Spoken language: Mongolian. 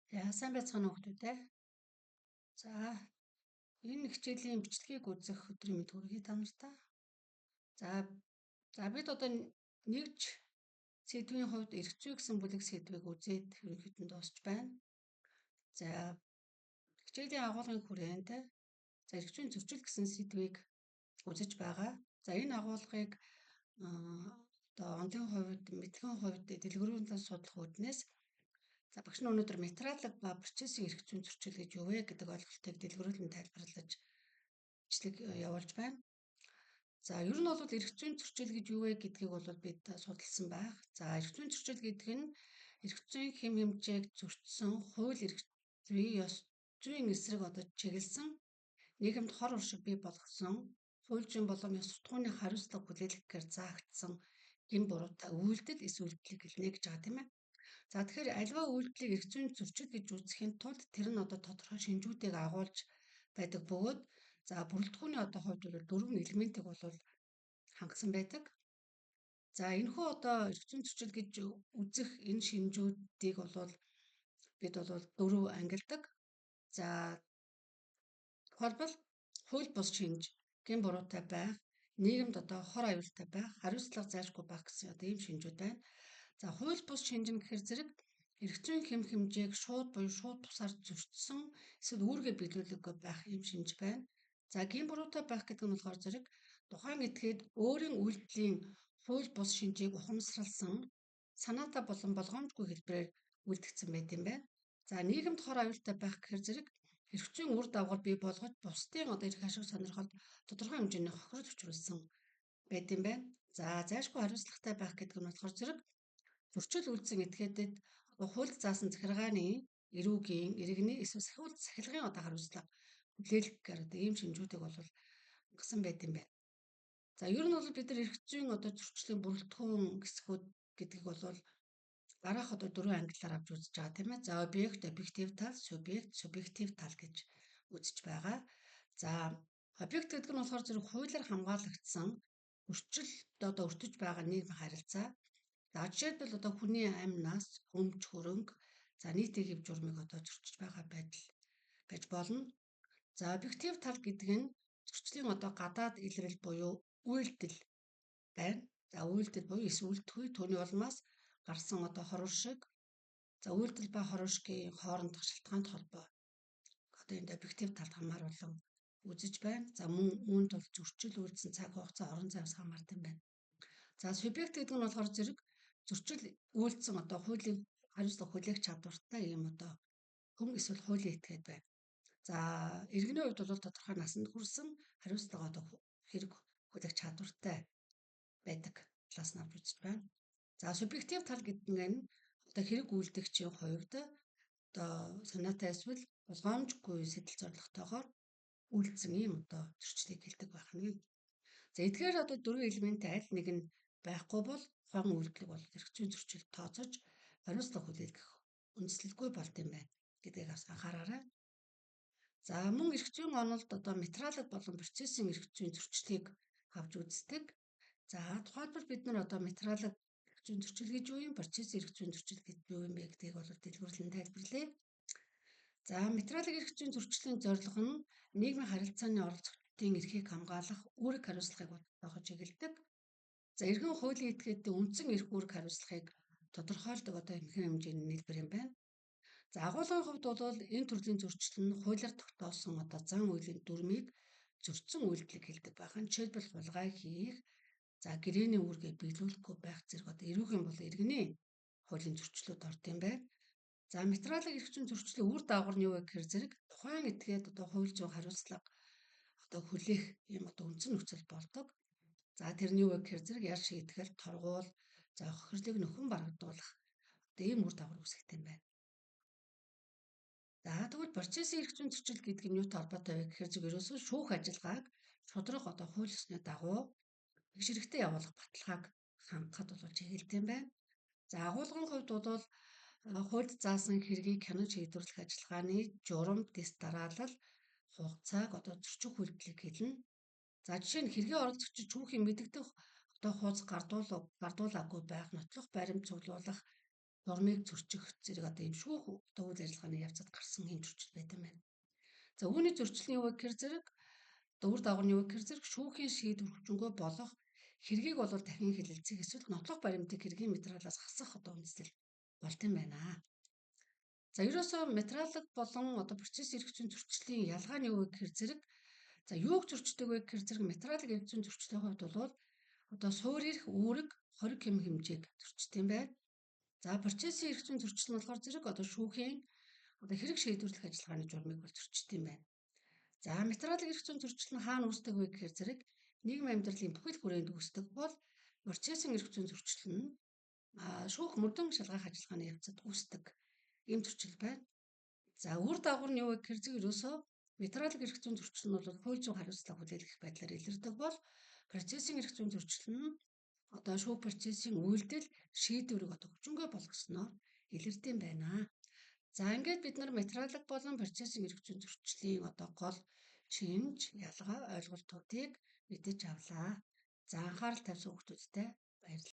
За, сайн байцгаана уу хүмүүстээ. За, энэ хичээлийн бичлэгийг үзэх өдрийн мэнд хүргэе та нартай. За за бид одоо нэгж сэдвийн хувьд эрх зүй гэсэн бүлэг сэдвийг үзээд ерөнхийдөө дуусч байна. За, хичээлийн агуулгын хүрээнд, за, эрх зүйн зөрчил гэсэн сэдвийг үзэж байгаа. За, энэ агуулгыг одоо онлын хувьд, мэдлэгийн хувьд дэлгэрэнгүй судлах үүднээс, за, багш нь өнөөдөр материалын ба процессын эрх зүйн зөрчил гэж юу вэ гэдэг ойлголтыг дэлгэрүүлэн тайлбарлаж бичлэг явуулж байна. За, ер нь бол эрх зүйн зөрчил гэж юу вэ гэдгийг бол бид судалсан байх. За, эрх зүйн зөрчил гэдэг нь эрх зүйн хэм хэмжээг зөрчсөн, хууль эрх зүйн ёс зүйн эсрэг одоо чиглэсэн, нийгэмд хор уршиг бий болгосон, хууль зүйн болон ёс суртахууны хариуцлага хүлээлгэхээр заагдсан гэм буруутай үйлдэл эс үйлдэлийг хэлнэ гэж байгаа, тийм ээ. За, тэгэхээр аливаа үйлдэлийг эрх зүйн зөрчил гэж үзэхийн тулд тэр нь одоо тодорхой шинжүүдийг агуулж байдаг бөгөөд, за, бүрэлдэхүүний одоо хувьд бол дөрвөн элементийг бол хангасан байдаг. За, энэхүү одоо эрх зүйн зөрчил гэж үзэх энэ шинжүүдийг бол бид бол дөрөв ангилдаг. За, тухайлбал хууль бус шинж, гэм буруутай байх, нийгэмд одоо хор аюултай байх, хариуцлага зайлшгүй байх гэсэн одоо ийм шинжүүд байна. За, хууль бус шинж нь гэхэр зэрэг эрх зүйн хэм хэмжээг шууд буюу шууд бусаар зөрчсөн эсвэл үүргээ биелүүлээгүй байх ийм шинж байна. За, гэм буруутай байх гэдэг нь болохоор зэрэг тухайн этгээд өөрийн үйлдэлийн хууль бус шинжийг ухамсарласан, санаатай болон болгоомжгүй хэлбэрээр үйлдэгдсэн байт юм байна. За, нийгэмд хор аюултай байх гэхэр зэрэг эрх зүйн үр дагавар бий болгож, бусдын одоо эрх ашиг сонирхолд тодорхой хэмжээний хохирол учруулсан байт юм байна. За, зайлшгүй хариуцлагатай байх гэдэг нь болохоор зэрэг зөрчил үйлдсэн этгээдэд одоо хуульд заасан захиргааны, эрүүгийн, иргэний эсвэл сахиулт сахилгын одоо хариуцлага хүлээлгэхээр одоо ийм шинжүүдийг бол хангасан байт юм байна. За, ер нь бол бид нар эрх зүйн одоо зөрчлийн бүрэлдэхүүн хэсгүүд гэдгийг бол дараах одоо дөрвөн ангиллаар авч үзэж байгаа, тийм ээ. За, объект, объектив тал, субъект, субъектив тал гэж үзэж байгаа. За, объект гэдэг нь болохоор зэрэг хуулиар хамгаалагдсан зөрчил одоо өртөж байгаа нийгмийн харилцаа. За, жишээлбэл одоо хүний амь нас, өмч хөрөнгө, за, нийтийн хэв журмыг одоо зөрчиж байгаа байдал байж болно. За, объектив тал гэдэг нь зөрчлийн одоо гадаад илрэл буюу үйлдэл байна. За, үйлдэл буюу эс үйлдэхүй, түүний улмаас гарсан одоо хор уршиг, за, үйлдэл ба хор уршигийн хоорондох шалтгаант холбоо одоо энд объектив талд хамааруулан үзэж байна. За, мөн үүнд бол зөрчил үйлдсэн цаг хугацаа, орон зайс хамаардаг юм байна. За, субъект гэдэг нь болохоор зэрэг зөрчил үйлдсэн одоо хуулийн хариуцлага хүлээх чадвартай ийм одоо хүн эсвэл хуулийн этгээд байна. За, иргэний хувьд бол тодорхой насанд хүрсэн, хариуцлага одоо хэрэг хүлээх чадвартай байдаг талаас нь авч үзэж байна. За, субъектив тал гэдэг нь одоо хэрэг үйлдэгчийн хувьд одоо санаатай эсвэл болгоомжгүй сэтгэл зорилготойгоор үйлдсэн ийм одоо зөрчлийг хэлдэг байх нь. За, эдгээр одоо дөрвөн элемент аль нэг нь байхгүй бол тухайн үйлдэлийг бол эрх зүйн зөрчил тооцож, хариуцлага хүлээх үндэслэлгүй болд юм байна гэдгийг бас анхаараарай. За, мөн эрх зүйн онолд одоо материалын болон процессын эрх зүйн зөрчлийг авч үздэг. За, тухайлбал бид нар одоо материалын эрх зүйн зөрчил гэж юу юм, процессын эрх зүйн зөрчил гэж юу юм бэ гэдгийг бол дэлгэрүүлэн тайлбарлая. За, материалын эрх зүйн зөрчлийн зорилго нь нийгмийн харилцааны оролцогчдын эрхийг хамгаалах үүрэг хариуцлагыг тодорхойлж чиглэдэг. За, эргэн хуулийн этгээдийн үндсэн эрх үүрэг хариуцлагыг тодорхойлдог одоо ихэнх хэмжээний нийлбэр юм байна. За, агуулгын хувьд бол энэ төрлийн зөрчил нь хуулиар тогтоосон одоо зан үйлийн дүрмийг зөрчсөн үйлдэлийг хэлдэг байх нь. Жишээлбэл, хулгай хийх, за, гэрээний үүргээ биелүүлэхгүй байх зэрэг одоо эрүүгийн бол иргэний хуулийн зөрчлүүд орд юм байна. За, материалын эрх зүйн зөрчлийн үр дагавар нь юу вэ гэхээр зэрэг тухайн этгээд одоо хууль зүйн хариуцлага одоо хүлээх юм одоо үндсэн нөхцөл болдог. За, тэр нь юу вэ гэхээр зэрэг ял шийтгэл, торгуул, за, хохирлыг нөхөн барагдуулах одоо ийм үр дагавар үүсгэх юм байна. За, тэгвэл процессын эрх зүйн зөрчил гэдэг нь юутай холбоотой вэ гэхээр зөв ерөөсөө шүүх ажиллагааг шударга одоо хууль ёсны дагуу их хэрэгтэй явуулах баталгааг хангахад бол чиглэдэг юм байна. За, агуулгын хувьд бол хуульд заасан хэргийг хянан шийдвэрлэх ажиллагааны журам, дэс дараалал, хугацааг одоо зөрчих үйлдэлийг хэлнэ. За, жишээ нь хэргийн оролцогчид шүүхийн мэдэгдэх одоо хууц гардуулаагүй байх, нотлох баримт цуглуулах журмыг зөрчих зэрэг одоо ийм шүүх одоо үйл ажиллагааны явцад гарсан ийм зөрчил байдаг юм байна. За, үүний зөрчил нь юу вэ гэхээр зэрэг үр дагавар нь юу вэ гэхээр зэрэг шүүхийн шийдвэр хүчингүй болох, хэргийг бол дахин хэлэлцэх эсвэл нотлох баримтыг хэргийн материалаас хасах одоо үндэслэл болдог юм байна. За, ерөөсөө материалын болон одоо процесс эрх зүйн зөрчлийн ялгаа нь юу вэ гэхээр зэрэг, за, юуг зөрчдөг вэ гэхээр зэрэг материалын эрх зүйн зөрчлийн хувьд бол одоо суурь эрх, үүрэг, хориг хэм хэмжээг зөрчдөг юм байна. За, процессын эрх зүйн зөрчил нь болохоор зэрэг одоо шүүхийн одоо хэрэг шийдвэрлэх ажиллагааны журмыг бол зөрчдөг юм байна. За, материалын эрх зүйн зөрчил нь хаана үүсдэг вэ гэхээр зэрэг нийгмийн амьдралын бүхэл хүрээнд үүсдэг бол процессын эрх зүйн зөрчил нь шүүх мөрдөн шалгах ажиллагааны явцад үүсдэг ийм зөрчил байна. За, үр дагавар нь юу вэ гэхээр зэрэг ерөөсөө материалын эрх зүйн зөрчил нь бол хууль зүйн хариуцлага хүлээлгэх байдлаар илэрдэг бол процессын эрх зүйн зөрчил нь одоо шүүх процессын үйлдэл шийдвэрийг одоо хүчингүй болгосноор илэрдэг юм байна. За, ингээд бид нар материалын болон процессын эрх зүйн зөрчлийн одоо гол шинж, ялгаа, ойлголтуудыг мэдэж авлаа. За, анхаарал тавьсан хүмүүстээ баярлалаа.